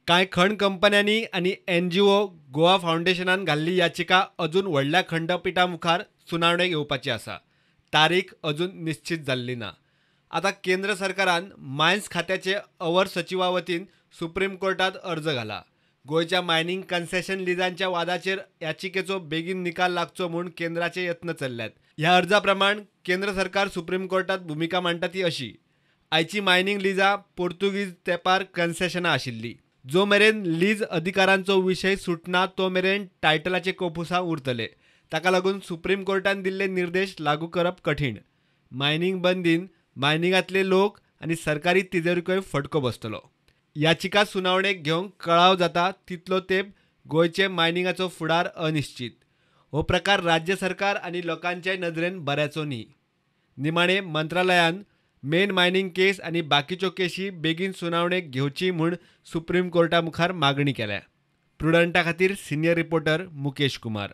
कांय खण कंपन्यांनी आनी एनजीओ गोवा फावंडेशनान घाल्ली याचिका अजून व्हडल्या खंडपिठा मुखार सुनावणेक येवपाची आसा. तारीख अजून निश्चित जाल्ली ना. आतां केंद्र सरकारान मायन्स खात्याचे our सचिवा वतीन सुप्रीम कोर्टात अर्ज घाला. गोंयच्या मायनिंग कन्सेशन लिजांच्या वादाचेर याचिकेचो बेगीन निकाल लागचो म्हूण केंद्राचे यत्न चल्ल्यात. ह्या अर्जा प्रमाण केंद्र सरकार सुप्रीम कोर्टात भुमिका मांडटा ती अशी: आयची मायनिंग लिजां पोर्तुगीज तेंपार कन्सेशनां आशिल्ली. जो मेरेन लीज अधिकारांचो विशय सुटना तो मेरेन टायटलाचे कोफुसांव उरतले. ताका लागून सुप्रीम कोर्टान दिल्ले निर्देश लागू करप कठीण. मायनिंग बंदीन मायनिंगांतले लोक आनी सरकारी तिजोरीकय फटको बसतलो. याचिका सुनावणेक घेवंक कळाव जाता तितलो तेंप गोंयचे मायनिंगाचो फुडार अनिश्चित. हो प्रकार राज्य सरकार आनी लोकांच्याय नदरेन बऱ्याचो न्ही. निमाणे मंत्रालयान मेन मायनिंग केस आनी बाकीच्यो केशी बेगीन सुनावणेक घेवची म्हूण सुप्रीम कोर्टा मुखार मागणी केल्या. प्रुडंटा खातीर सिनियर रिपोर्टर मुकेश कुमार.